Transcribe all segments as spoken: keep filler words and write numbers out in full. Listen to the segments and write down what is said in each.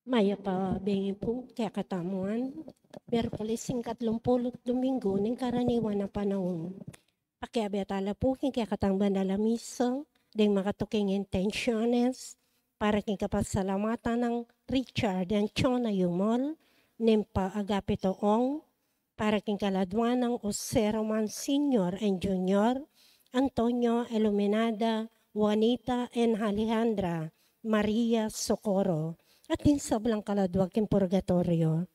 Mayap a beng pu kekatamu ngan. Miyerkules ing katlumpulu't Dominggu ning karaniwan a panaun. Pakiabe tala pu king kekatang banal a misa, deng makatuking intensiones, para king kapasalamatan nang Richard and Chona Yumol, ning pa Agapito Ong, para king kaladwa nang Jose Roman Senior and Junior, Antonio Iluminada, Juanita and Alejandra, Maria Socorro, at ding sablang kaladwa king purgatorio.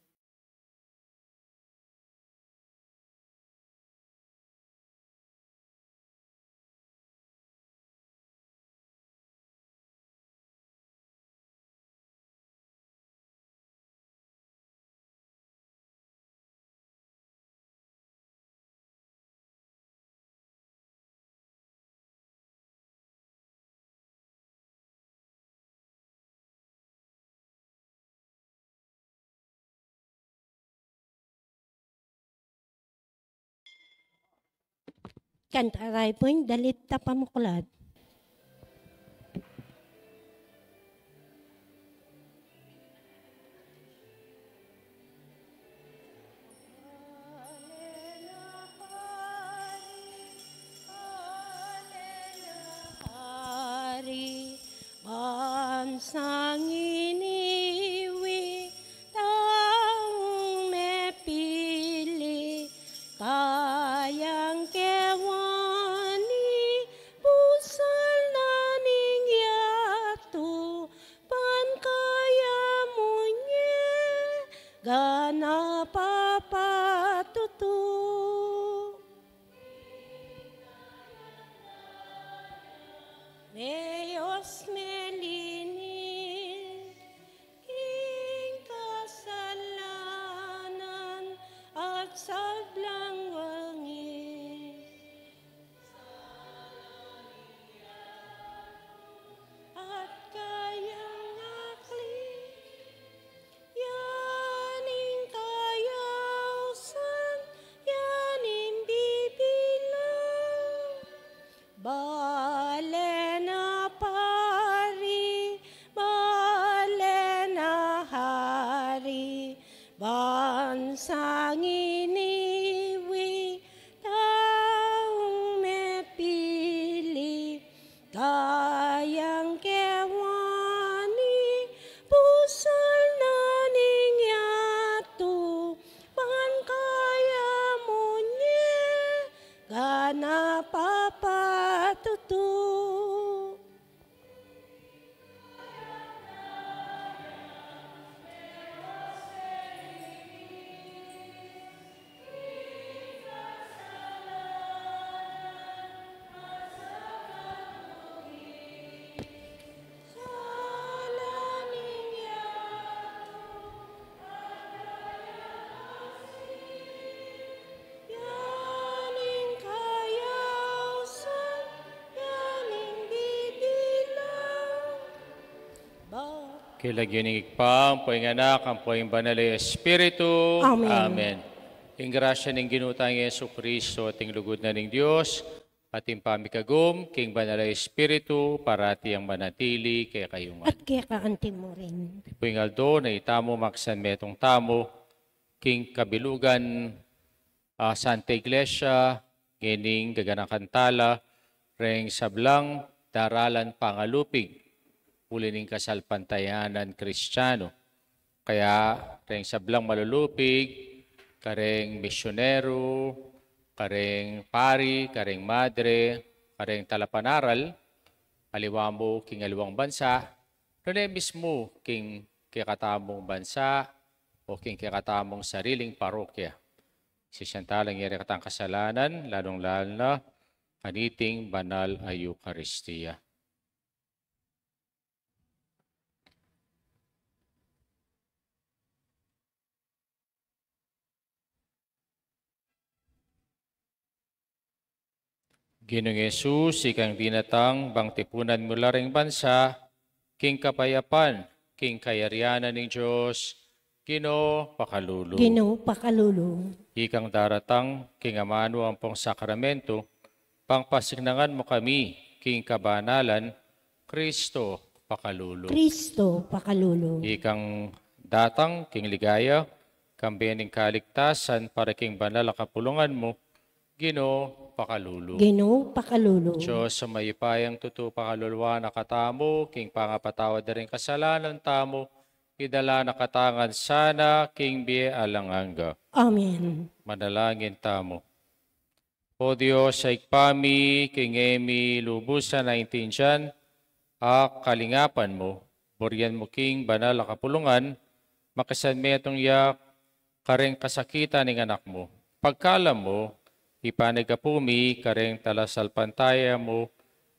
Kanta tayu pung Dalit a Pamuklat. Bansang ini wi taung mepili, kayang kewani pusal na ning yatu, ban kaya mu nye ganap a patutu. Meyos melinis king kasalanan at sablang wangit. At kayang akli, ya ning kayausan, ya ning bibilang. Bale na pari, bale na hari, bansang ini wi taung mepili, kayang kewani pusal na ning yatu, ban kaya mu nye ganap a patutu. King lagyu ning Ibpa, ampo ing Anak, ampo ing Banal a Espiritu. Amen. Amen. Ing grasya ning Ginu tang Jesucristo, at ing lugud na ning Dios, at ing pamikagum king Banal a Espiritu, parati yang manatili kekayu ngan. At keka anti mu rin. Iti pu ing aldo na itamu maksanmetung tamu king kabilugan a Santa Iglesia, ngening gaganakan tala reng sablang daralan pangalupig uli ning kasalpantayanan Kristiano. Kaya reng sablang malulupig, kareng misyonero, kareng pari, kareng madre, kareng talapanaral, aliwa mu king aliwang bansa, nune mismu king kekatamung bansa o king kekatamung sariling parokya. Sisian tala ing rekatang kasalanan, lalung-lalu na kaniting banal a Eukaristia. Ginung Jesus, ikang dinatang bang tipunan mu la ring bansa king kapayapan, king kayarian na ning Dios, Ginu, pakalulu. Ginu, pakalulu. Ikang daratang king amanu ampong sakramento, pangpasiknangan mu kami king kabanalan, Kristo, pakalulu. Kristo, pakalulu. Ikang datang king ligaya, kambe ning kaligtasan para king banal a kapulungan mu, Ginu, pakalulu. Ginu, pakalulu. Dios a mayupayang tutu pakaluluan na katamu, king pangapatawad da ring kasalanan tamu, idala na katamu ngan sana king bie alang angga. Amen. Manalangin tamu. O Dios, a Ibpa mi, king e mi lubusan a intindian a kalingapan mu, burian mu king banal a kapulungan, makasan metung ya kareng kasakitan ning Anak mu. Pagkalam mu, ipanagapu mi kareng talasalpantaya mu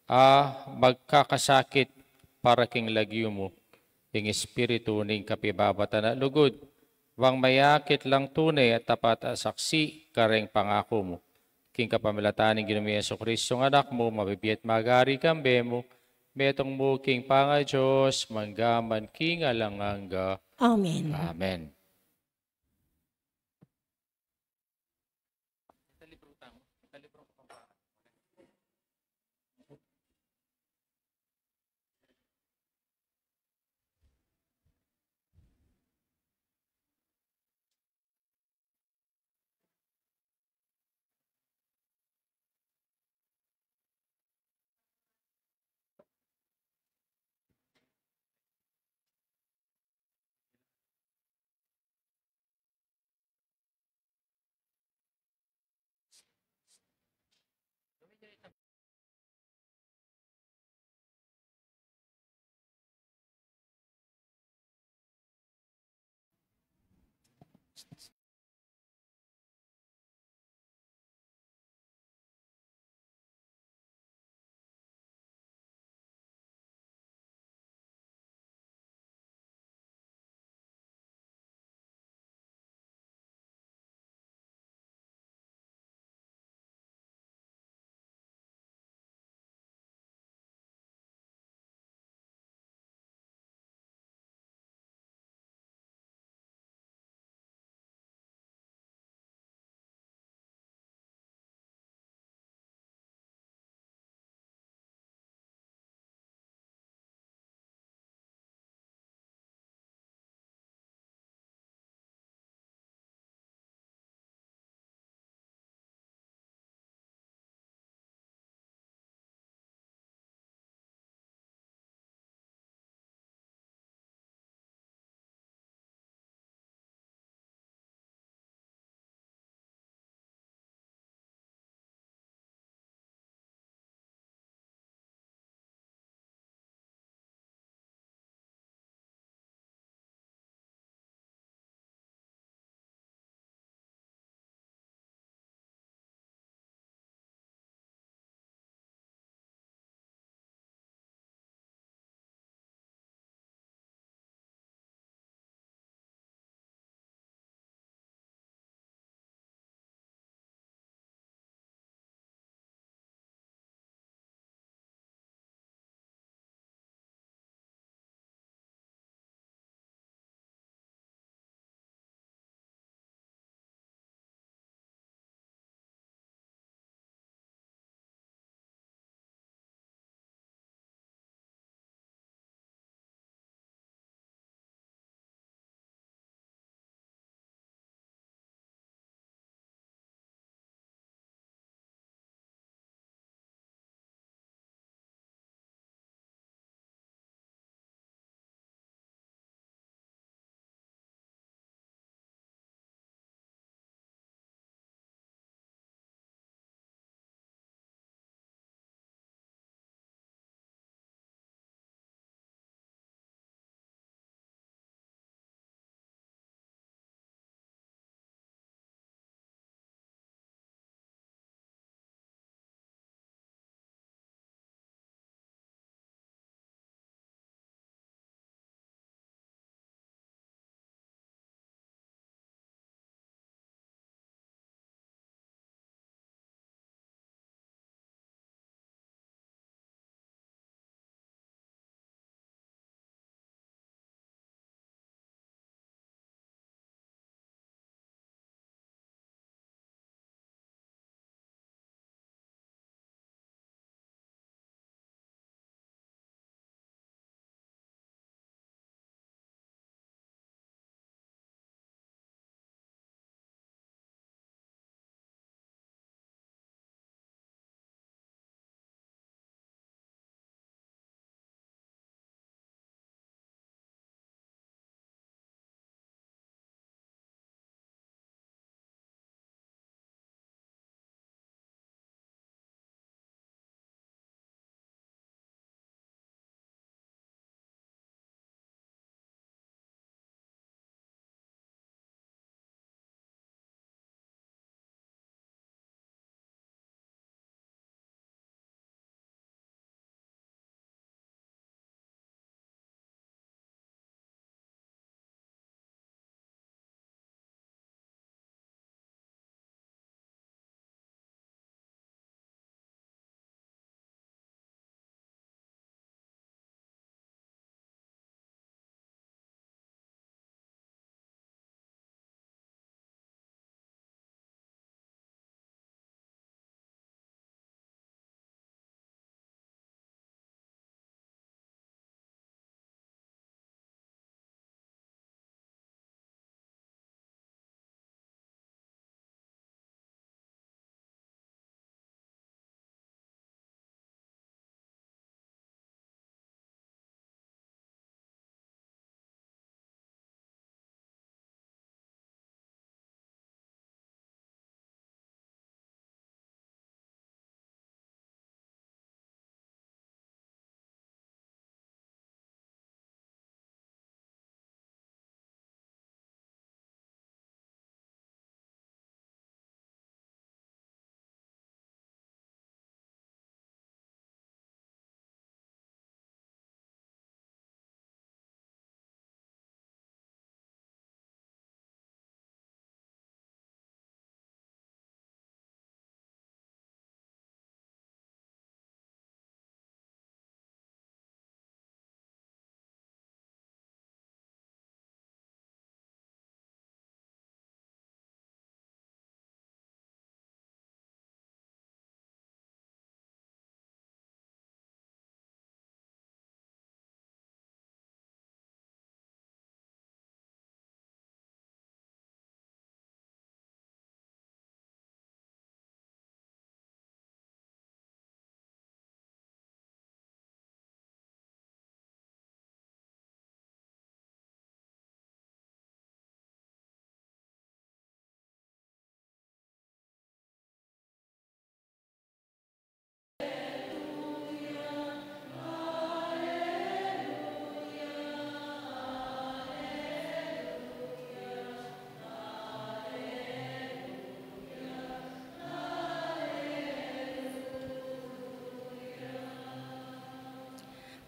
a magkakasakit para king lagyu mu, ing espiritu ning kapibabatan at lugud, bang mayakit lang tune at tapat a saksi kareng pangaku mu. King kapamilatan ning Ginu ming Jesucristo, Anak mu, mabibie at magari kambe mu, metung mu king pangaDios, mangga man king alang angga. Amen. Amen.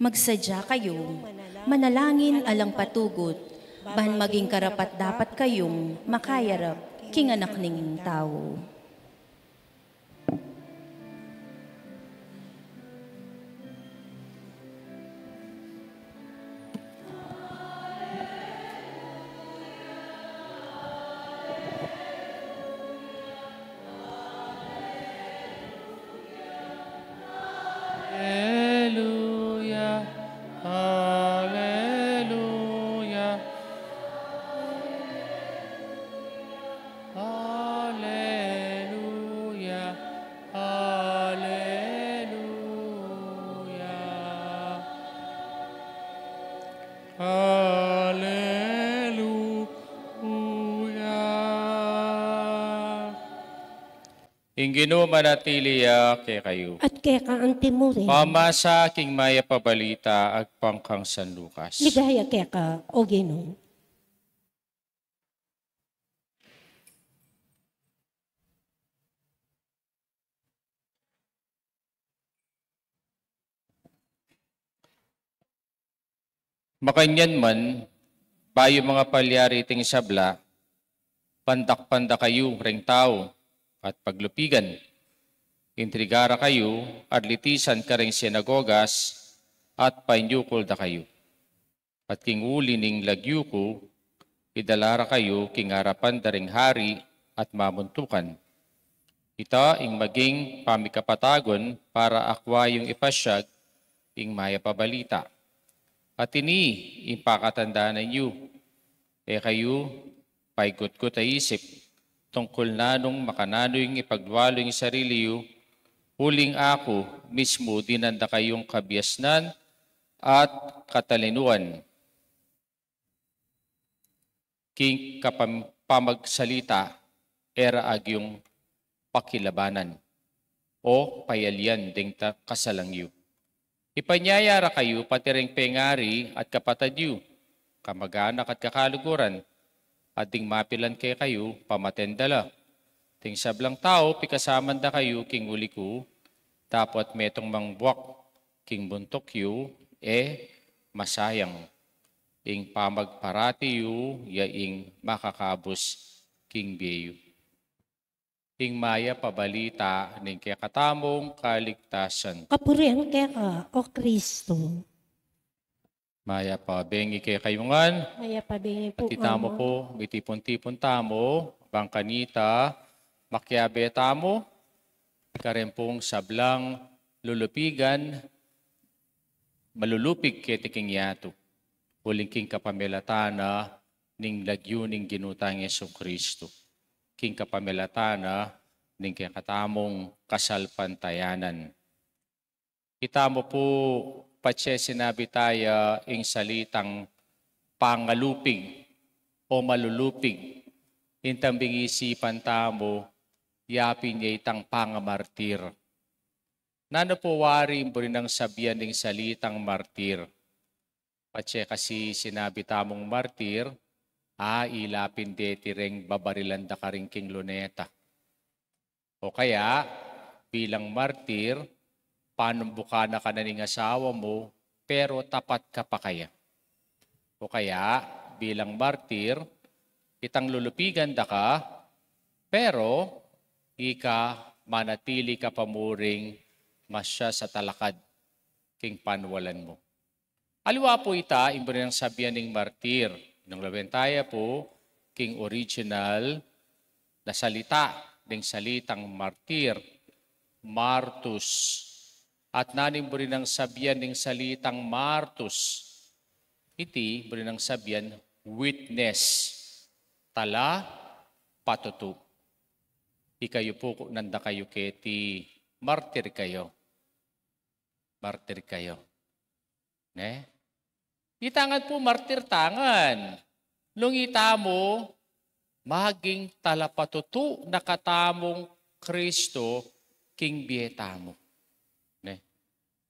Magsadya kayu, manalangin alang patugut, ban maging karapat-dapat kayung makayarap king Anak ning Tau. Aleluya, aleluya, aleluya, aleluya. Aleluya. Ing Ginu manatili ya kekayu. At keka antimurin. Pamasa king Mayap a Balita agpang kang San Lucas. Ligaya keka, O Ginu. Makanyan man, bayu mangapalyari iting sabla, pandak-pandak kayu ring tau at paglupigan. Intriga ra kayu at litisan karing sinagogas at painyukul da kayu. At king uli ning lagyu ku, idala ra kayu king arapan da ring hari at mamuntukan. Ita ing maging pamikapatagun para akwa yung ipasyag ing Mayap a Balita. At ini ing pakatandanan yu, e kayu paigutgut a isip tungkul nanung makananu ing ipaglualu ing sarili yu, uling aku mismu dinan da kayung kabiasnan at katalinuan king kapam-, pamagsalita, e ra agyung pakilabanan o payalian ding ta-, kasalang yu. Ipanyaya ra kayu pati ring pengari at kapatad yu, kamag-anak at kakaluguran, at ding mapilan kekayu, pamaten da la. Ding sablang tau, pikasaman da kayu king uli ku, dapot metung mang buak king buntuk yu, e masayang. Ing pamagparati yu ya ing makakabus king bie yu. Ing Mayap a Balita ning kekatamung kaligtasan. Kapurian keka, O Kristo. Mayap a bengi kekayu ngan. Mayap a bengi pu, At itamu Ama. Pu, mitipun-tipun tamu, bang kanita, makiabe tamu, kareng pung sablang lulupigan, malulupig keti king yatu, uling king kapamilatan na ning lagyu ning Ginu tang Jesucristo, king kapamilatan na ning kekatamung kasalpantayanan. Itamu pu, patse sinabi taya ing salitang pangalupig o malulupig, ing tambing isipan tamu, yapin ya itang pangamartir. Nanu pu wari ing buri nang sabian ning salitang martir? Patse kasi sinabi tamung martir, a, ila pin deti reng babarilan da karin king luneta. O kaya, bilang martir, panumbukan na ka na ning asawa mu, pero tapat ka pa kaya. O kaya, bilang martir, itang lulupigan da ka, pero ika manatili ka pa mu ring masya sa talakad king panualan mu. Aliwa pu ita, ing buri nang sabian ning martir. Nung lawen taya pu king original na salita ning salitang martir, martus. At nanu ing buri nang sabian ning salitang martus? Iti buri nang sabian witness, tala patutu. Ikayu pu, nanda kayu keti, martir kayu. Martir kayu. Ne? Ita ngan pu martir ta ngan. Nung ita mu, maging talapatutu na katamung Kristo king bie tamu. Ne?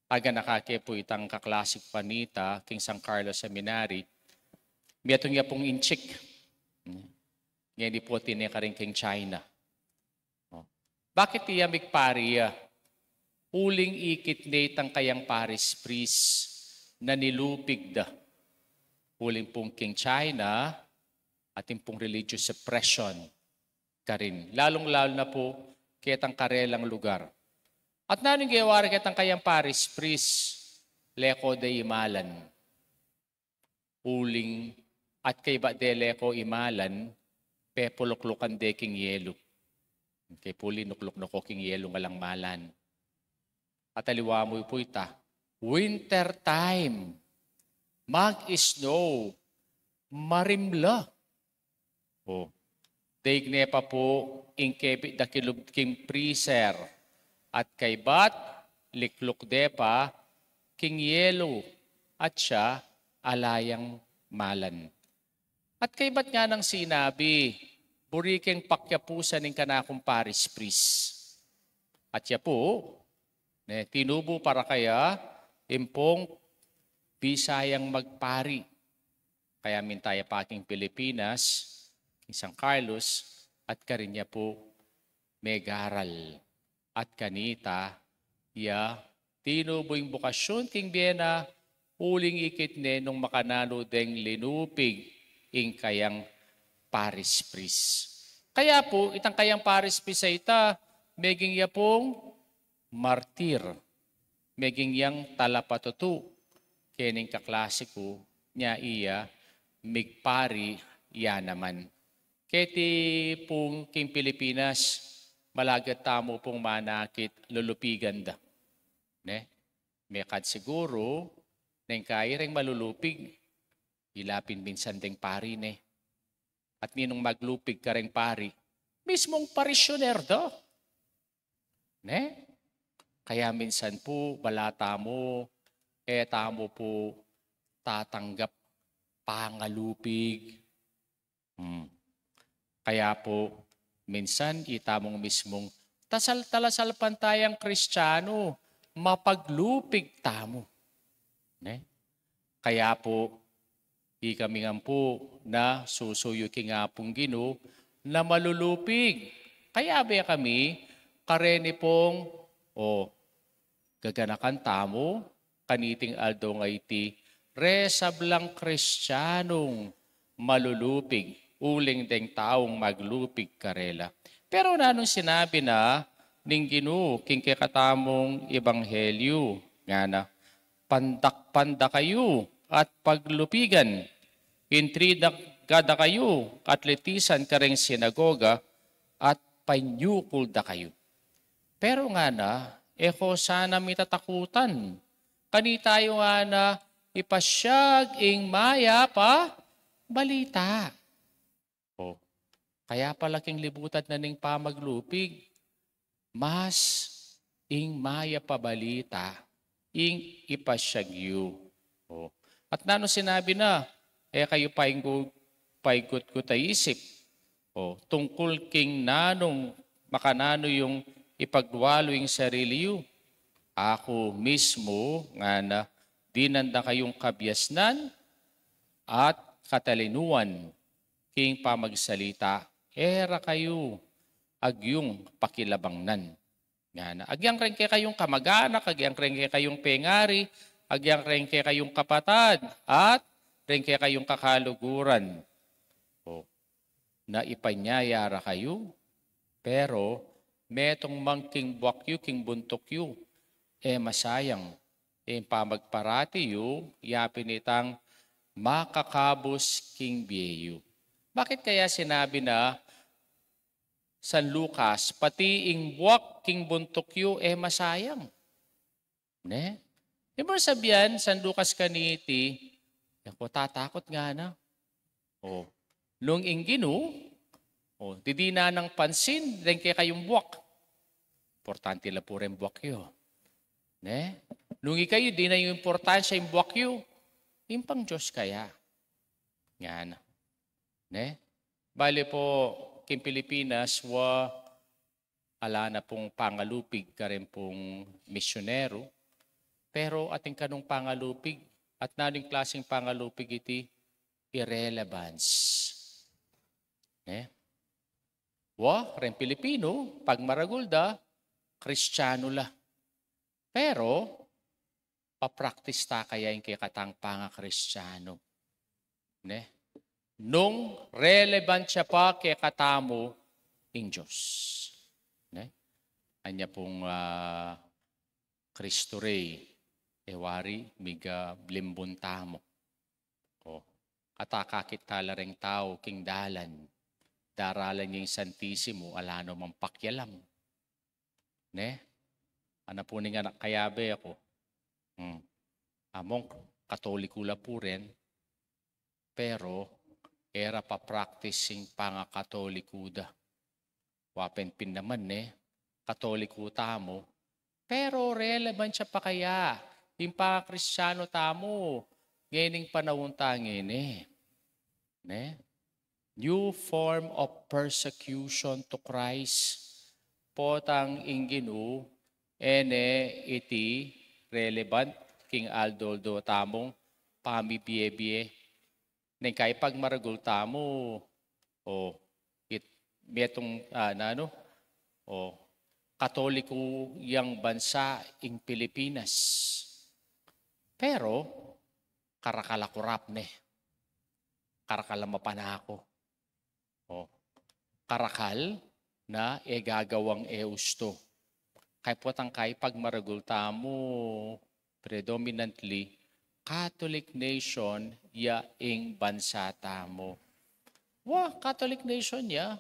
Aganaka ke pu itang kaklasi ku kanita king San Carlos Seminary, metung ya pung inchik. Ngeni pu tine karin king China. O. Bakit iya migpari ya? Uling ikit ne itang kayang parish priest. na nilupig da. Uling pung king China, atin pung religious suppression karin. Lalung-lalu na pu ketang karelang lugar. At nanung gewa ra ketang kayang parish priest, leko de imalan. Uling at kaybat de leko imalan, pepuluklukan de king yelu. Kaya pu, linukluk na ko king yelu, alang malan. At aliwa mu pu ita, winter time, mag-snow, marimla. O, daig ne pa pu ing kebit da kilub king freezer, at kaybat likluk de pa king yelu, at siya ala yang malan. At kaybat nganang sinabi, buri keng pakyapusan ing kanakung parish priest. At ya pu, ne, tinubu para kaya ing pung bisa yang magpari. Kaya minta ya pa king Pilipinas, king San Carlos, at karin ya pu megaral. At kanita ya tinubu ing bukasyon king bie na, uling ikit ne nung makananu deng linupig ing kayang parish priest. Kaya pu, itang kayang parish priest a ita, meging ya pung martir, meging yang talapatutu kening kaklase ku, nya iya migpari ya naman. Keti pung king Pilipinas, malagat tamu pung manakit lulupigan da. Ne? Mekad siguru, neng kayi reng malulupig, ila pin minsan deng pari, ne? At ninung maglupig kareng pari, mismung parisyoner da. Ne? Kaya minsan pu, bala tamu, e tamu pu tatanggap pangalupig. Hmm. Kaya pu, minsan itamung mismung tasal-, talasalpantayang Kristiyanu, mapaglupig tamu. Ne? Kaya pu, ikami ngan pu na susuyu king Apung Ginu na malulupig. Kaya be kami, kareni pung, o, gaganakan tamu, kaniting aldo nga iti, re sablang Kristiyanung malulupig, uling deng taung maglupig karela. Pero nanung sinabi na ning Ginu king kekatamung ebanghelyu, ngana, pandakpan da kayu at paglupigan, intriga da kayu at litisan kareng sinagoga, at panyukul da kayu. Pero ngana, e ko sana mitatakutan. Kanita yu ngana, ipasyag ing mayap a balita. O, kaya pala king libutan na ning pamaglupig, mas ing mayap a balita ing ipasyag yu. O. At nanu sinabi na, e kayu painggu-, paigutgut a isip. O, tungkul king nanung makananu yung ipagwalu ing sarili yu. Aku mismu, ngana, dinan da kayung kabiasnan at katalinuan king pamagsalita, e ra kayu agyung pakilabangnan. Ngana, agyang reng kekayung kamaganak, agyang reng kekayung pengari, agyang reng kekayung kapatad, at reng kekayung kakaluguran. O, na ipanyaya ra kayu, pero metung man king buak yu, king buntuk yu, e masayang ing pamagparati yu, yapin itang makakabus king bie yu. Bakit kaya sinabi na San Lucas, pati ing buak king buntuk yu e masayang? Ne? Ibang sabian, San Lucas kaniti, e ko tatakut ngana. O, nung ing Ginu, o, didinan nang pansin deng kekayung buak. Importante la pu reng buak yu. Ne? Nung ikayu, dinan yu importansya ing buak yu, ing pang Dios kaya? Ngana. Ne? Bale pu, king Pilipinas, wa, ala na pung pangalupig kareng pung misyonero, pero atin kanung pangalupig, at nanung klaseng pangalupig iti? Irrelevance. Ne? Wa, reng Pilipinu, pagmaragul da, Kristiyanu la. Pero, pa-practice ta kaya ing kekatang pangakristiano? Ne? Nung relevant ya pa kekatamu ing Dios. Ne? Anya pung, ah, Cristo Rey, e wari, miga blimbun tamu. O, at akakit tala reng tau king dalan, daralan ya ing Santisimo, ala no mang pakialam. Ne? Ana pu ning anak kayabe ku. Hmm. Among Katoliko la pu rin, pero e ra pa-practice ing pangakatoliko da. Wa pin pin naman, ne, Katoliko tamu, pero relevant ya pa kaya ing pangakristiano tamu ngening panaun ta ngeni? Ne? New form of persecution to Christ. Potang ing Ginu, e ne iti relevant king aldo-aldo tamung pamibie-bie. Neng kaipagmaragul tamu, o, it, metung, ah, nanu, o, Katoliko yang bansa ing Pilipinas. Pero, karakal a kurap ne. Karakal a mapanaku. O, karakal na e gagawang e ustu. Kaya potang kaipagmaragul tamu, predominantly, Catholic nation ya ing bansa tamu. Wa, Catholic nation ya.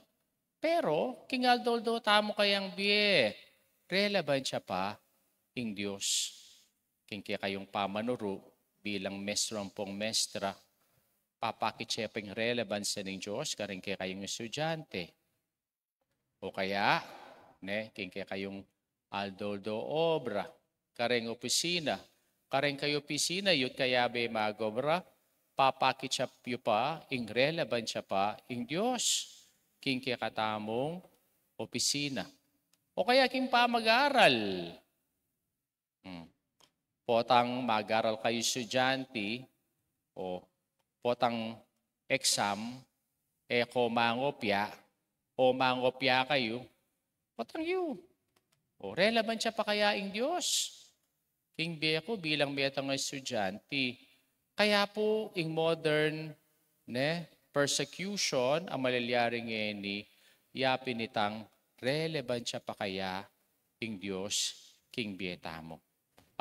Pero, king aldo-aldo tamu kayang bie, relevant ya pa ing Dios. King kekayung pamanuru, bilang mestro ampong mestra, papakit ya pa ing relevance ning Dios karing kekayung estudyante. O kaya, ne, king kekayung aldo-aldo obra, kareng opisina, kareng kayu opisina, yu't kayabe mag-obra, papakit ya yu pa ing relevance ya pa ing Dios king kekatamung opisina. O kaya king pamag-aral. Hmm. Potang mag-aral kayu estudyante, o potang exam, e ko mangopya, o mangopya kayu, potang yu. O, relevant ya pa kaya ing Dios king bie ku bilang metung a estudyante? Kaya pu ing modern, ne, persecution a malilyari ngeni, ya pin itang relevant ya pa kaya ing Dios king bie tamu?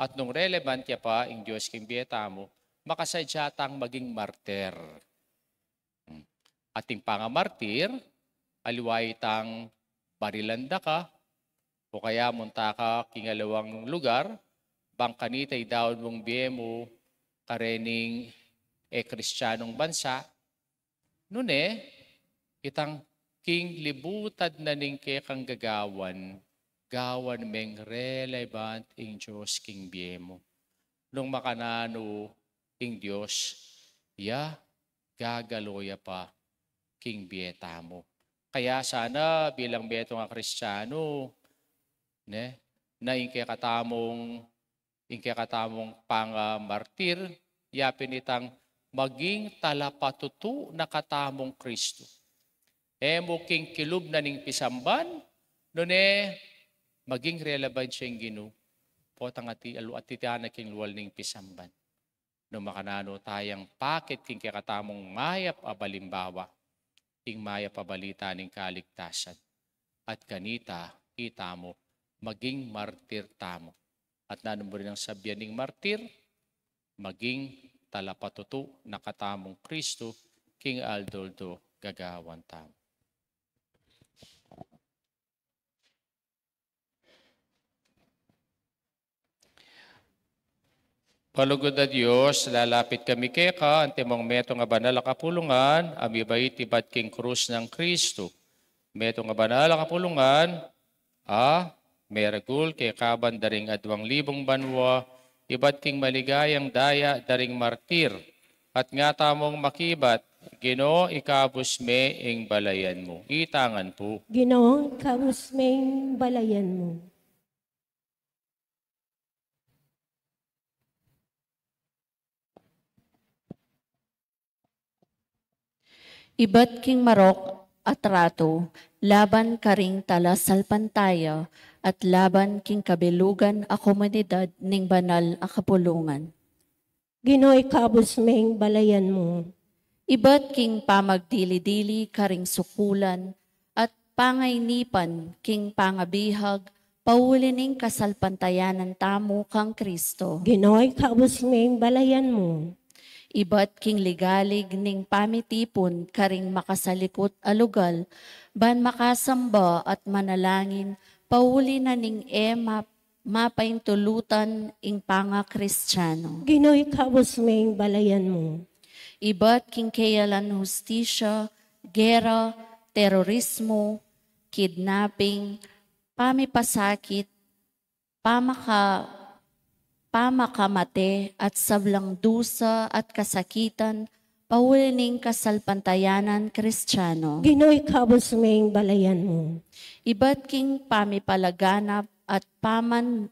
At nung relevant ya pa ing Dios king bie tamu, makasadya tang maging martir. Hmm. At ing pangamartir, aliwa itang barilan da ka, o kaya munta ka king aliwang lugar, bang kanita idaun mung bie mu karening e Kristianong bansa, nune, itang king libutad na ning kekang gagawan, gawan meng relevant ing Dios king bie mu. Nung makananu ing Dios, ya, gagalo ya pa king bie tamu. Kaya sana bilang metung a Kristiano, ne, na ing kekatamung ing kekatamung pangamartir, ya pin itang maging talapatutu na katamung Kristo. E mu king kilub na ning pisamban, nune maging relevant ya ing Ginu, potang ati, alu, ati tana king lual ning pisamban. Nung makananu tayang pakit king kekatamung mayap a balimbawa, ing mayap a balita ning kaligtasan. At kanita, itamu, maging martir tamu. At nanu mu rin ing sabian ning martir? Maging talapatutu na katamung Kristo king aldo-aldo gagawan tamu. Palugud a Dios, lalapit kami keka, antimong metung a banal a kapulungan, a mibait ibat king krus nang Kristo. Metung a banal a kapulungan, a meragul keka ban da ring aduang libung banua, ibat king maligayang daya da ring martir. At nga tamung makibat, Ginu, ikabus me ing balayan mu. Itangan pu. Ginu, ikabus me ing balayan mu. Ibat king marok a tratu laban karing talasalpantaya, at laban king kabilugan a komunidad ning banal a kapulungan. Ginu, ikabus meng balayan mu. Ibat king pamagdili-dili karing sukulan at pangainipan king pangabihag pauli ning kasalpantayanan tamu kang Kristo. Ginu, ikabus meng balayan mu. Ibat king ligalig ning pamitipun karing makasalikut a lugal, ban makasamba at manalangin pauli na ning e map- mapaintulutan ing pangakristiano. Ginu, ikabus meng balayan mu. Ibat king kealan hustisya, gera, terorismu, kidnapping, pamipasakit, pamaka-, pamakamate at sablang dusa at kasakitan, pauli ning kasalpantayanan Kristiano. Ginu, ikabus meng balayan mu. Ibat king pamipalaganap at paman-,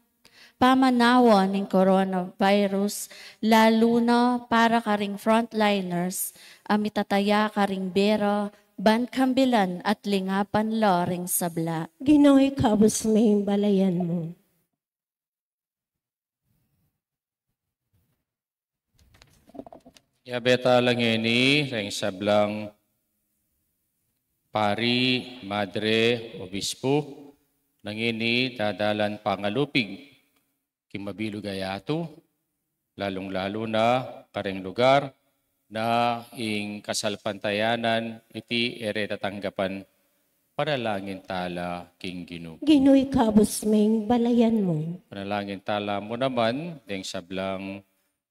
pamanawa ning coronavirus, lalu na para karing frontliners a mitataya karing bera, ban kambilan at lingapan la ring sabla. Ginu, ikabus meng balayan mu. Yabe tala ngeni ring sablang pari, madre, obispo, nangeni dadalan pangalupig king mabilug a yatu, lalung-lalu na karing lugar na ing kasalpantayanan iti e re tatanggapan. Panalangin tala king Ginu. Ginu, ikabus meng balayan mu. Panalangin tala mu naman deng sablang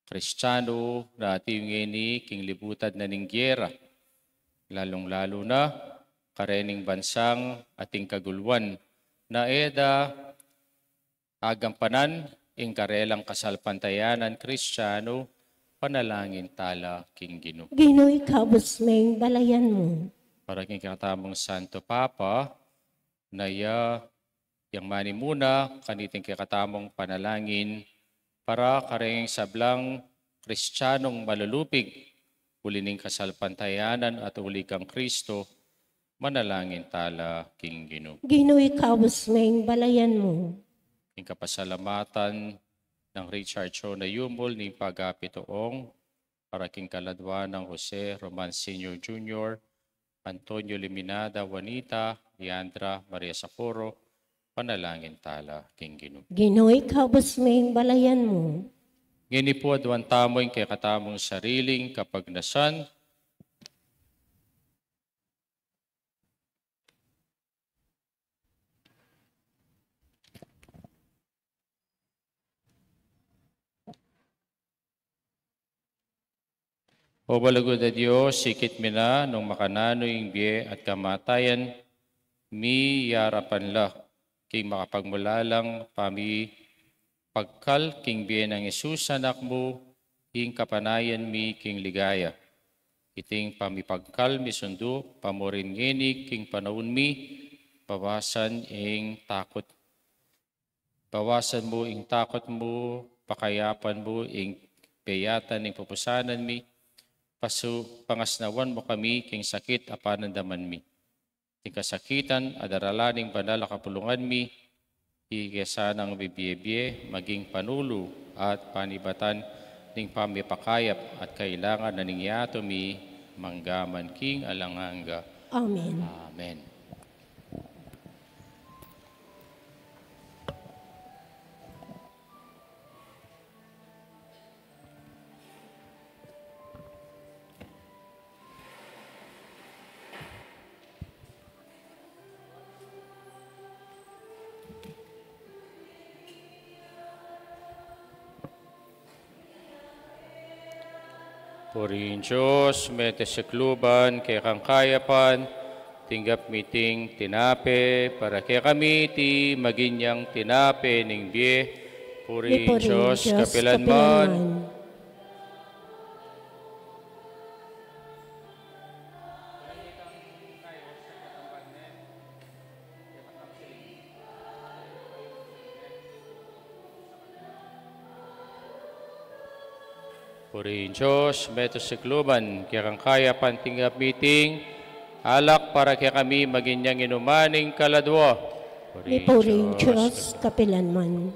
Kristiano na atiu ngeni king libutan na ning gera, lalung-lalu na karening bansang ating kaguluan na e da agampanan ing karelang kasalpantayanan Kristiano. Panalangin tala king Ginu. Ginu, ikabus meng balayan mu. Para king kekatamung Santo Papa, na ya yang manimuna kaniting kekatamung panalangin para kareng sablang Kristianong malulupig uli ning kasalpantayanan at uli kang Kristo. Manalangin tala king Ginu. Ginu, ikabus meng balayan mu. Ing kapasalamatan nang Richard Cho na yumul ning pagapituong para king kaladwa nang Jose Roman Senior Junior, Antonio Liminada, Juanita, Leandra, Maria Socorro. Panalangin tala king Ginu. Ginu, ikabus meng balayan mu. Ngeni pu aduan tamu ing kekatamung sariling kapagnasan. O balugud a Dios, ikit mi na nung makananu ing bie at kamatayan mi, yarapan la king makapagmulalang pami pagkal king bie nang Jesus Anak mu, ing kapanayan mi king ligaya. Iting pamipagkal misundu pa mu rin ngeni king panaun mi, bawasan ing takut, bawasan mu ing takut mu, pakayapan mu ing beyatan ning pupusanan mi, pasu-, pangasnawan mu kami king sakit a panandaman mi. Ing kasakitan a daralan ning banal a kapulungan mi, ika sanang bibie-bie maging panulu at panibatan ning pamipakayap at kailangan na ning yatu mi mangga man king alang angga. Amen. Amen. Purihin Dios, mete sikluban, kekang kayapan, tinggap mi iting tinape, para kekami iti maging yang tinape ning bie. Purihin Dios kapilan man. Purihin Dios, mete sikluban, kekang kayapan tinggap mi iting alak para kekami maging yang inuman ning kaladwa. Mipuri ing Dios kapilanman.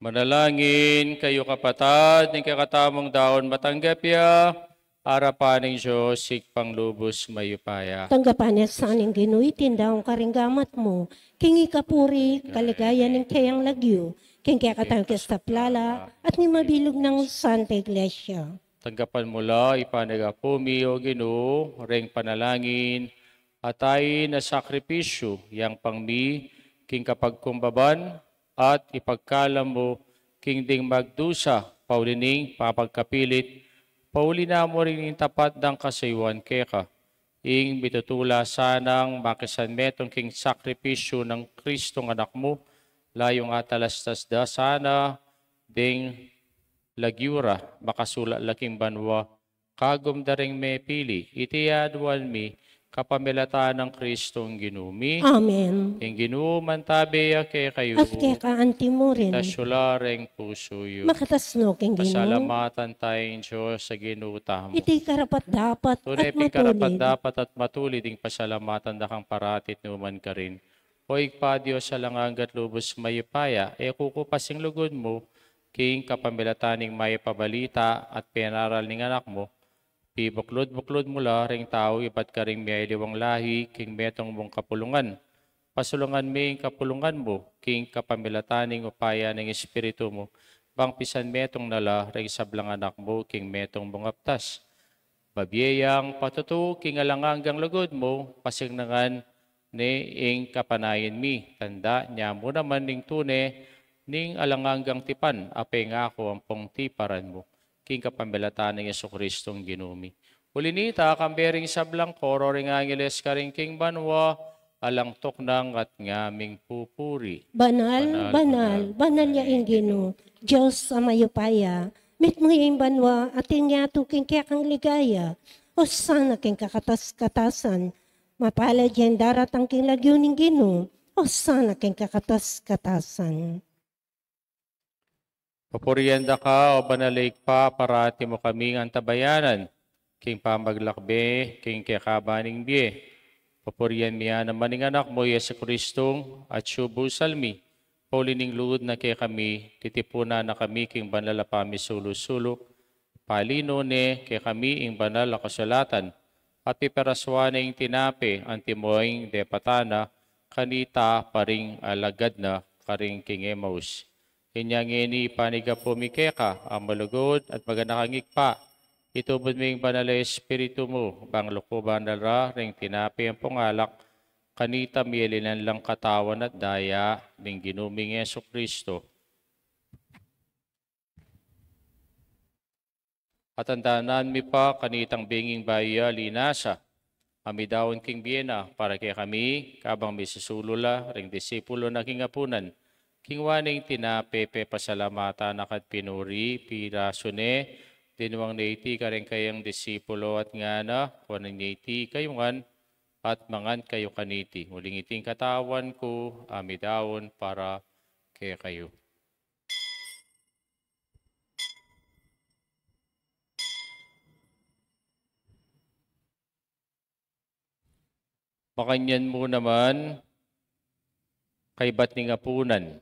Manalangin kayu, kapatad, ning kekatamung daun matanggap ya arapan ning Dios, Ibpang lubus mayupaya. Tanggapan na sa ning Ginu iting daun karing gamat mu, king ikapuri, kaligayan ning keyang lagyu, king kekatang kasaplalan, at ning mabilug nang Santa Iglesia. Tanggapan mu la, Ibpa ning Apu mi, o Ginu, reng panalangin at ain a sakripisyu, yang pang mi king kapagkumbaban, at ipagkalam mu king ding magdusa, pauli ning pamagkapilit, pauli na mu rin ing tapat dang kasayuan keka. Ing mitutula sanang makisanmetung king sakripisyu nang Kristong Anak mu, layung atalastas da sana ding lagyu ra, makasulat la king banua kagum da ring mepili. Iti aduan mi kapamilatan nang Kristong Ginu mi. Amen. Ing Ginu mantabe ya kekayu. At keka anti mu rin. Itas yu la reng pusu yu. Makatas no king Ginu. Pasalamatan taya ing Dios a Ginu tamu. Iti karapat-dapat at matulid. Tune pin karapat-dapat at matulid ing pasalamatan da kang parati at nu man karin. O Ibpa, Dios alang angga at lubus mayupaya, e ku kupas ing lugud mu king kapamilatan ning mayap a balita at penaral ning Anak mu, pibuklud-buklud mu la ring tau ibat karing miyaliwang lahi king metung mung kapulungan. Pasulungan me ing kapulungan mu king kapamilatan ning upaya ning Espiritu mu, bang pisanmetung na la ring sablang anak mu king metung mung aptas. Babie yang patutu king alang anggang lugud mu, pasiknangan ne ing kapanayan mi. Tanda nia mu naman ning tune ning alang anggang tipan a pengaku ampong tiparan mu, king kapamilatan nang Jesucristong Ginu mi. Uli nita, kambe ring sablang koro ring angeles karin king banua, alang tuknang at ngaming pupuri. Banal, banal, banal ya ing Ginu, Dios a mayupaya. Mitmu ya ing banua at ing yatu king kekang ligaya. Osana king kakatas-katasan. Mapalad ya ing daratang king lagyu ning Ginu. Osana king kakatas-katasan. Papurian da ka, o banal a Ibpa, parati mu kaming antabayanan king pamaglakbe king kekaban ning bie. Papurian mi ya naman ing Anak mu, Jesucristong atsu busal mi, pauli ning lugud na kekami, titipunan na kami king banal a pamisulu-sulu, palinu ne kekami ing banal a kasulatan, at piperaswan ne ing tinape antimo ing depatan na kanita pa ring alagad na karin king Emmaus. Inya ngeni, Ibpa, ing gapu mi keka a malugud at maganakang Ibpa, itubud mu ing Banal a Espiritu mu, bang lukuban na la ring tinape ampong alak, kanita miyalinan lang katawan at daya ning Ginu ming Jesucristo. At andanan mi pa kanitang benging bayu ya linasa, a midaun king bie na para kekami, kabang misisulu la ring disipulo na king apunan. Kinua ne ing tinape, pepasalamatan na ka at pinuri, pirasu ne, dinwang ne iti kareng kayang disipulo at ngana, kuanan ye iti kayu ngan at mangan kayu kaniti. Uling iti ing katawan ku a midaun para kekayu. Makanyan mu naman, kaybat ning apunan,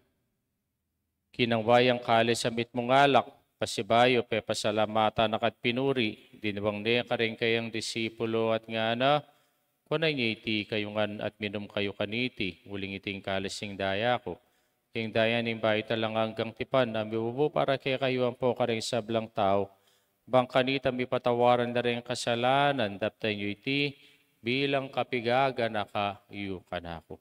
kinua ne yang kalis a mitmung alak, pasibayu pepasalamatan na ka at pinuri, dinwang ne kareng kayang disipulo at ngana, Kunan ye iti kayu ngan at minum kayu kaniti, uling iti ing kalis ning daya ku, ing daya ning bayu at alang anggang tipan, a mibubu para kekayu ampo kareng sablang tau, bang kanita mipatawaran da reng kasalanan. Daptan yu iti bilang kapigaganaka yu kanaku.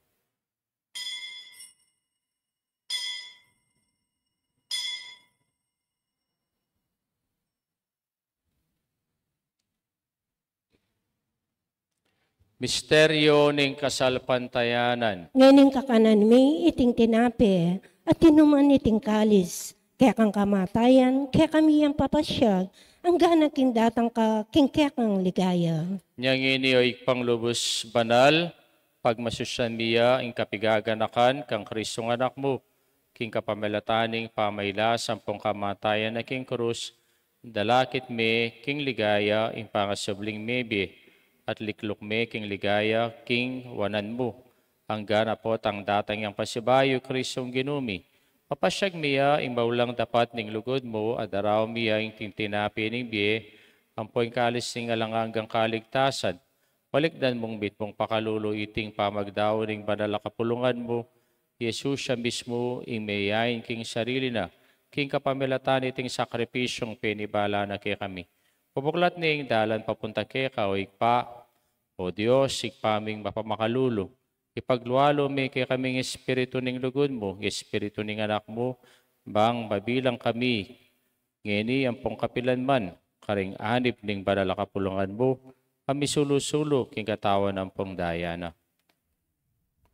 Misteryo ning kasalpantayanan. Ngening kakanan mi iting tinape, at inuman iting kalis, kekang kamatayan kekami yang papasyag, anggang king datang ka king kekang ligaya. Nyang ini, o Ibpang lubus banal, pagmasusyan mi ya ing kapigaganakan kang Kristong Anak mu, king kapamilatan ning pamailas ampong kamatayan na king krus, dalakit me king ligaya ing pangasubling mebie, at likluk me king ligaya king wanan mu, anggang potang datang yang pasibayu, Kristong Ginu mi. Papasyag mi ya ing maulang dapat ning lugud mu, at daraun mi ya ing tinape ning bie, ampo ing kalis ning alang anggang kaligtasan. Balikdan mung mitmung pakalulu iting pamagdau ning banal a kapulungan mu, Jesus, siya mismu ing meyain king sarili na, king kapamilatan iting sakripisyung penibala na kekami. Pabuklat ne ing dalan papunta keka, o Ibpa, o Dios, Ibpa ming mapamakalulu. Ipaglualu me kekami ing espiritu ning lugud mu, ing espiritu ning Anak mu, bang mabilang kami ngeni ampong kapilan man karing anib ning banal a kapulungan mu, a misulu-sulu king katawan ampong daya na.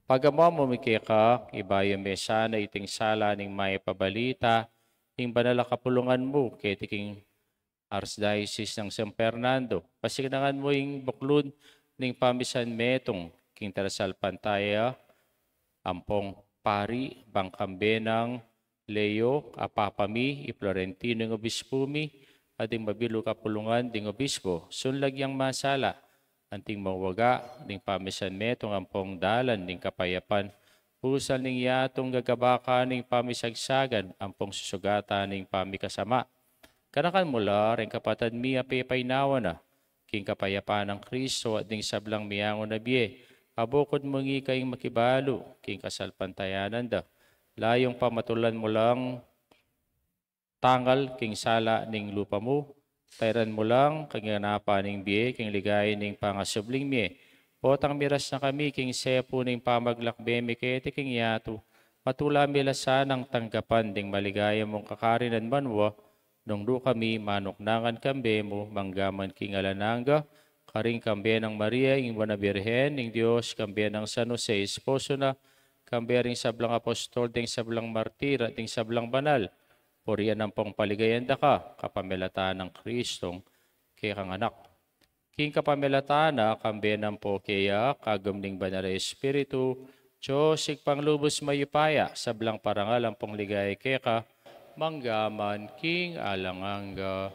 Pagamuan mu mi keka, ibayu me sana iting sala ning mayap a balita ning banal a kapulungan mu keti king Archdiocese nang San Fernando. Pasiknangan mu ing buklud ning pamisan metung king talasalpantaya ampong pari, bang kambe nang Leo a Papa mi, i Florentino ing obispu mi, at ding mabilug a kapulungan ding obispu, sunlag yang masala, anting mawaga ning pamisan metung ampong dalan ning kapayapan, pusal ning yatung gagabaka ning pamisagsagan ampong susugatan ning pamikasama. Ganakan mu la reng kapatad mi a pepainawa na king kapayapan nang Kristo at ding sablang miyangu na bie, a bukud mu ngan ika ing makibalu king kasalpantayanan da. Layung pamatulan mu lang tangal king sala ning lupa mu, tairan mu lang kaganapan ning bie king ligaya ning pangasubling mie. Potang miras na kami king sepu ning pamaglakbe mi keti king yatu, matula mi la sanang tanggapan ding maligaya mung kakarinan banua, nung nu kami manuknangan kambe mu manggaman king alang angga, karing kambe nang Maria ing Buena Birhen ning Dios, kambe nang San Jose esposo na, kambe ring sablang apostol, ding sablang martir, at ding sablang banal, purian ampong paligayan da ka kapamilatan nang Kristong kekang Anak. King kapamilatan na, kambe na ampo keya, kagum ning Banal a Espiritu, Dios Ibpang lubus mayupaya, sablang parangal ampong ligaya keka, manggaman king alang angga.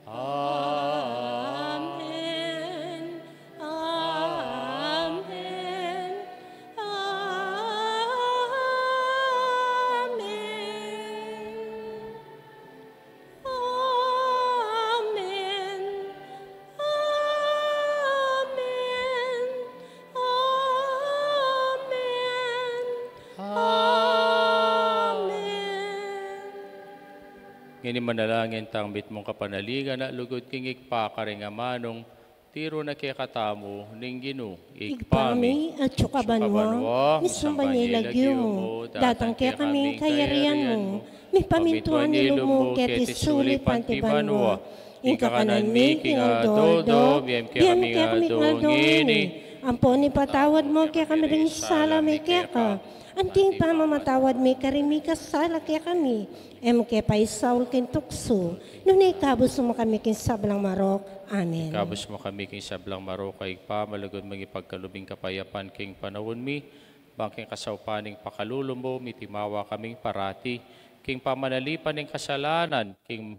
Amen. Amen. Amen. Amen. Amen. Amen. Amen. Ngeni manalangin tang mitmung kapanaligan a lugud king Ibpa, karing amanung tiru na kekatamu ning Ginu. Ibpa mi, atsu ka banua, misamban ya ing lagyu mu, datang kekami ing kayarian mu, mipamintuan ing lub mu keti sulip anti banua. Ing kakanan mi king aldo-aldo, ibie mu kekami king aldo ngeni. Ampon ipatawad mu kekami ring sala mi keka, anti ing pamamatawad mi karing mikasala kekami. E mu ke paisaul king tuksu, nune ikabus mu kami king sablang marok. Amen. Ikabus mu kami king sablang marok, Ibpa, malugud mung ipagkalub ing kapayapan king panaun mi, bang king kasaupan ning pakalulu mu, mitimawa kaming parati king pamanalipan ning kasalanan, king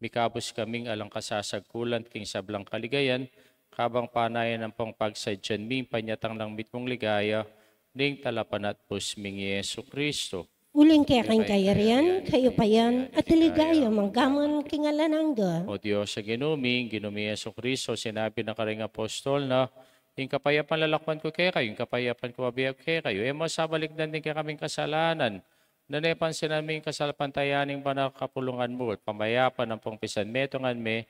mikabus kaming alang kasasagkulan king sablang kaligayan, kabang panayan ampong pagsadyan mi ing panyatang nang mitmung ligaya ning Talapanatpus ming Jesucristo. Uling keka ing kayarian, kayupayan, at ligaya manggaman king alang angga. O Dios a Ginu mi, ing Ginu ming Jesucristo, sinabi na karing apostol na, ing kapayapan lalakwan ku kekayu, ing kapayapan ku bibie ku kekayu. E mu sa balikdan ding kekaming kasalanan, nune pansinan mu ing kasalpantayanan ning banal a kapulungan mu, at pamayapa ampong pisanmetungan me,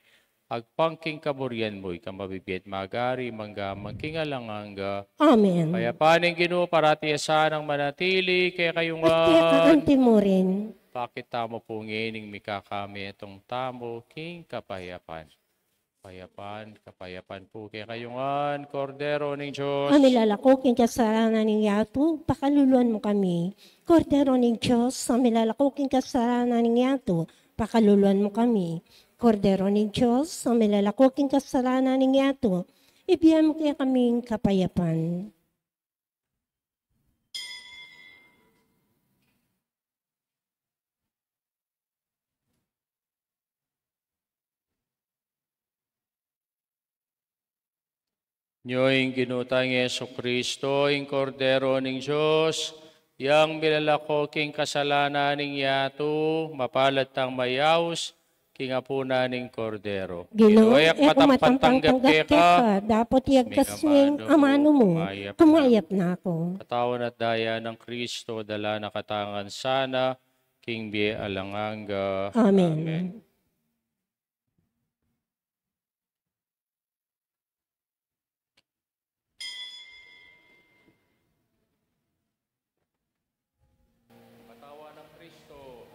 agpang king kaburian mu, ika a mabibie at magari, mangga man king alang angga. Amen. Ing kapayapan ning Ginu parati ya sanang manatili kekayu ngan. At keka anti mu rin. Pakit tamu pu ngeni ing mikakametung tamu king kapayapan. Kapayapan, kapayapan pu kekayu ngan, Kordero ning Dios. A milalako king kasalanan ning yatu, pakaluluan mu kami. Kordero ning Dios, a milalako king kasalanan ning yatu, pakaluluan mu kami. Kordero ning Dios, a milalako king kasalanan ning yatu, ibie mu kekami ing kapayapan. Nyo ing Ginu tang Jesucristo, ing Kordero ning Dios, yang milalako king kasalanan ning yatu, mapalad tang mayaus king apunan ning Kordero. Ginu, e ku matampang tanggap keka, dapot iagkas mu ing amanu mu, kumayap na ku. Katawan at daya nang Kristo, dala na katamu ngan sana king bie alang angga. Amen. Amen. Katawan nang Kristo.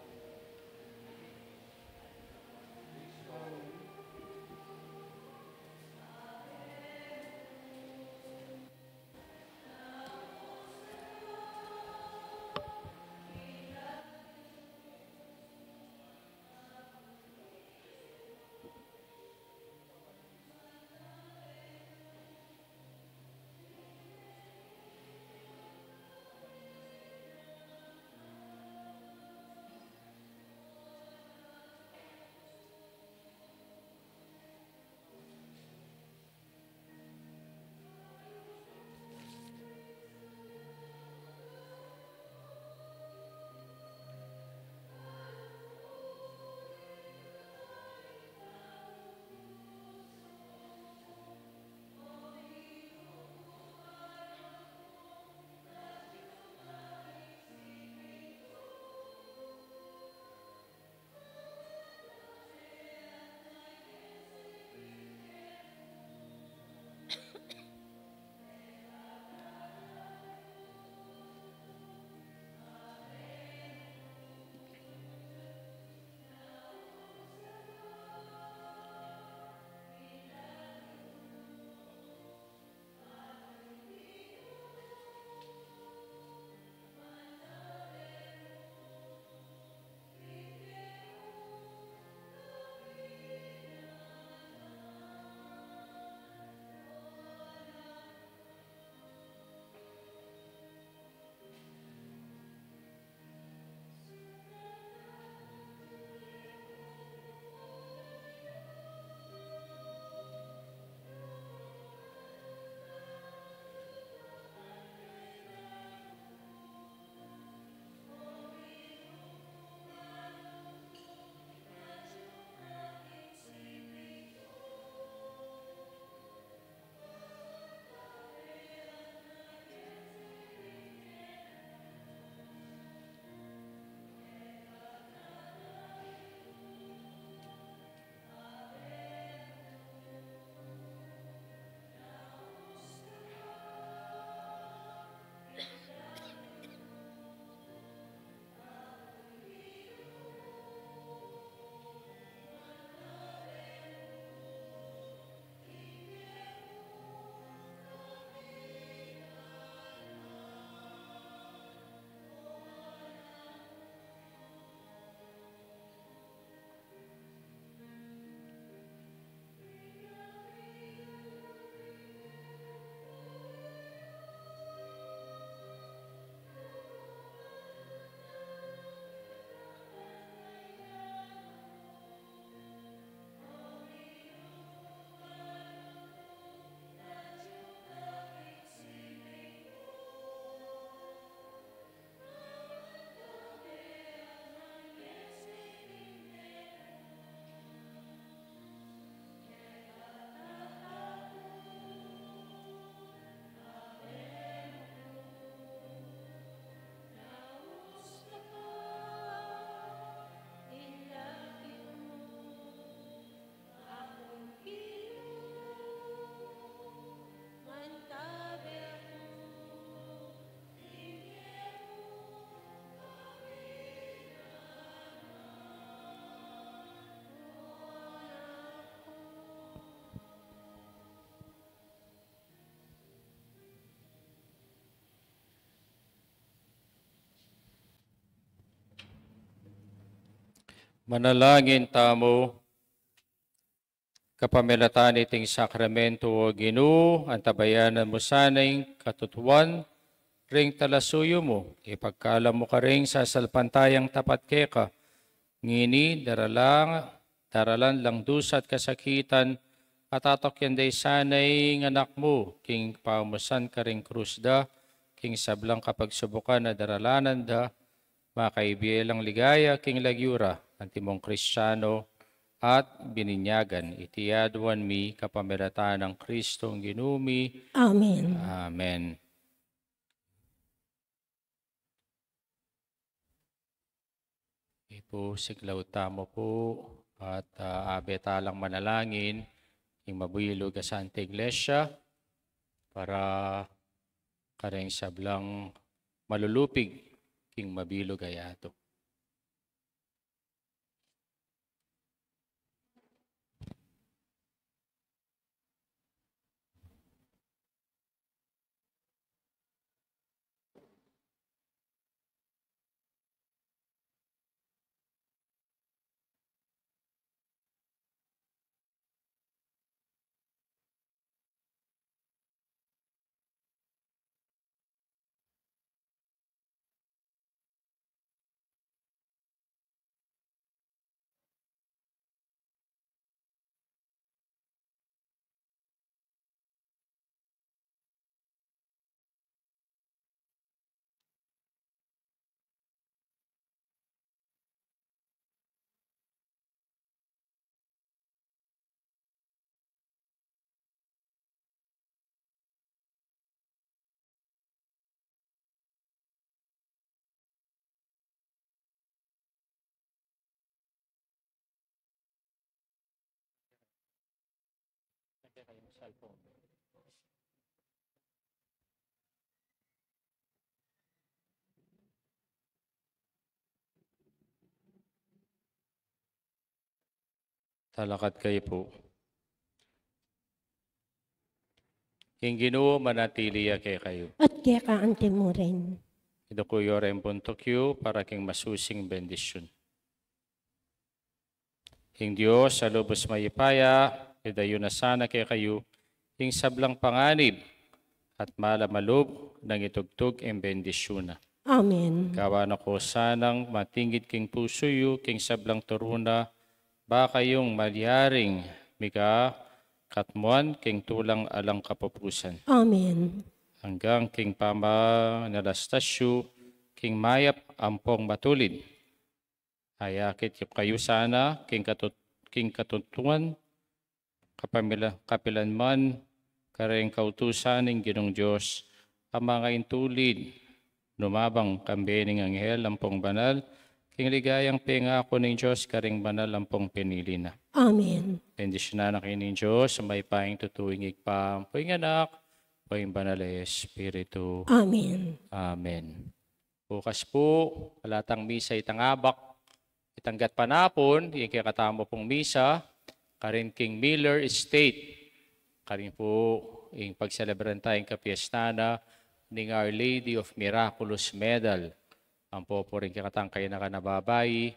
Manalangin tamu. Kapamilatan niting sakramento, O Ginu, antabayanan mu sana ing katutuan ring talasuyu mu, ipagkalam mu karing sasalpantayang tapat keka. Ngeni, daralan, daralan lang dusa at kasakitan, at atukyan da sana ing anak mu king pamusan karing krus da, king sablang kapagsubukan a daralanan da, makaibie lang ligaya king lagyu ra, antimong Kristiano at bininyagan. Iti aduan mi kapamilatan nang Kristong Ginu mi. Amen. Amen. Ipu, siglaw tamu pu, at, ah, abe ta lang manalangin king mabilug a Santa Iglesia para kareng sablang malulupig king mabilug a yatu. Talakad kayu pu. Ing Ginu manatili ya kekayu. At keka anti mu rin. Iduku yu reng buntuk yu para king masusing bendisyun. Ing Dios a lubus mayupaya, idayu na sana kekayu ing sablang panganib at malamalub nang itugtug ing bendisyun na. Amen. Gawan na ko sanang matingid king pusu yu king sablang turu na, ba kayung malyaring mikakatmuan king tulang alang kapupusan. Amen. Anggang king pamanalastas yu king mayap ampong matulid. Ayakit yu kayu sana king katut-, king katutuan, kapamila-, kapilan man kareng kautusan ning Ginung Dios, a mangaintulid, numabang kambe ning anghel ampong banal, king ligayang pengaku ning Dios kareng banal ampong pinili na. Amen. Bendisyunan na kayu ning Dios a mayupayang tutu, ing Ibpa, ampo ing Anak, ampo ing Banal a Espiritu. Amen. Amen. Bukas pu, ala tang misa itang abak, itang gatpanapun, ing kekatamu pung misa, karin king Miller Estate. Karin pu ing pagselebran taya ing kapiestan na ning Our Lady of Miraculous Medal. Ampo pu ring kekatang kainakan a babai,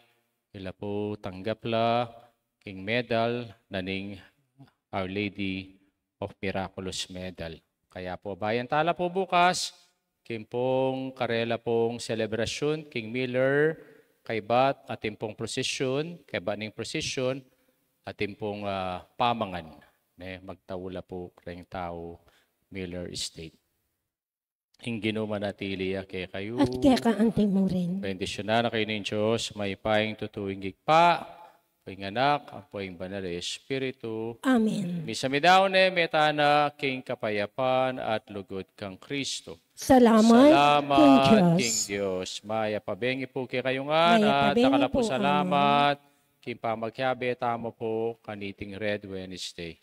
ila pu tanggap la king medal na ning Our Lady of Miraculous Medal. Kaya pu, abayan tala pu bukas, king pung karela pung selebrasyun king Miller, kaybat atin pung prosisyun, kaybat ning prosisyun, atin pung, ah, pamangan, ne, magtaula pu reng tau Miller Estate. Ing Ginu manatili ya kekayu. At keka anti mu rin. Bendisyunan na kayu ning Dios, mayupayang tutu, ing Ibpa, ampo ing Anak, ampo ing Banal a Espiritu. Amen. Misa mi daun ne, meta na king kapayapan at lugud kang Kristo. Salamat king Dios. Mayap a bengi pu kekayu ngan, at dakal a pu salamat king pamagkiabe tamu pu kaniting Red Wednesday.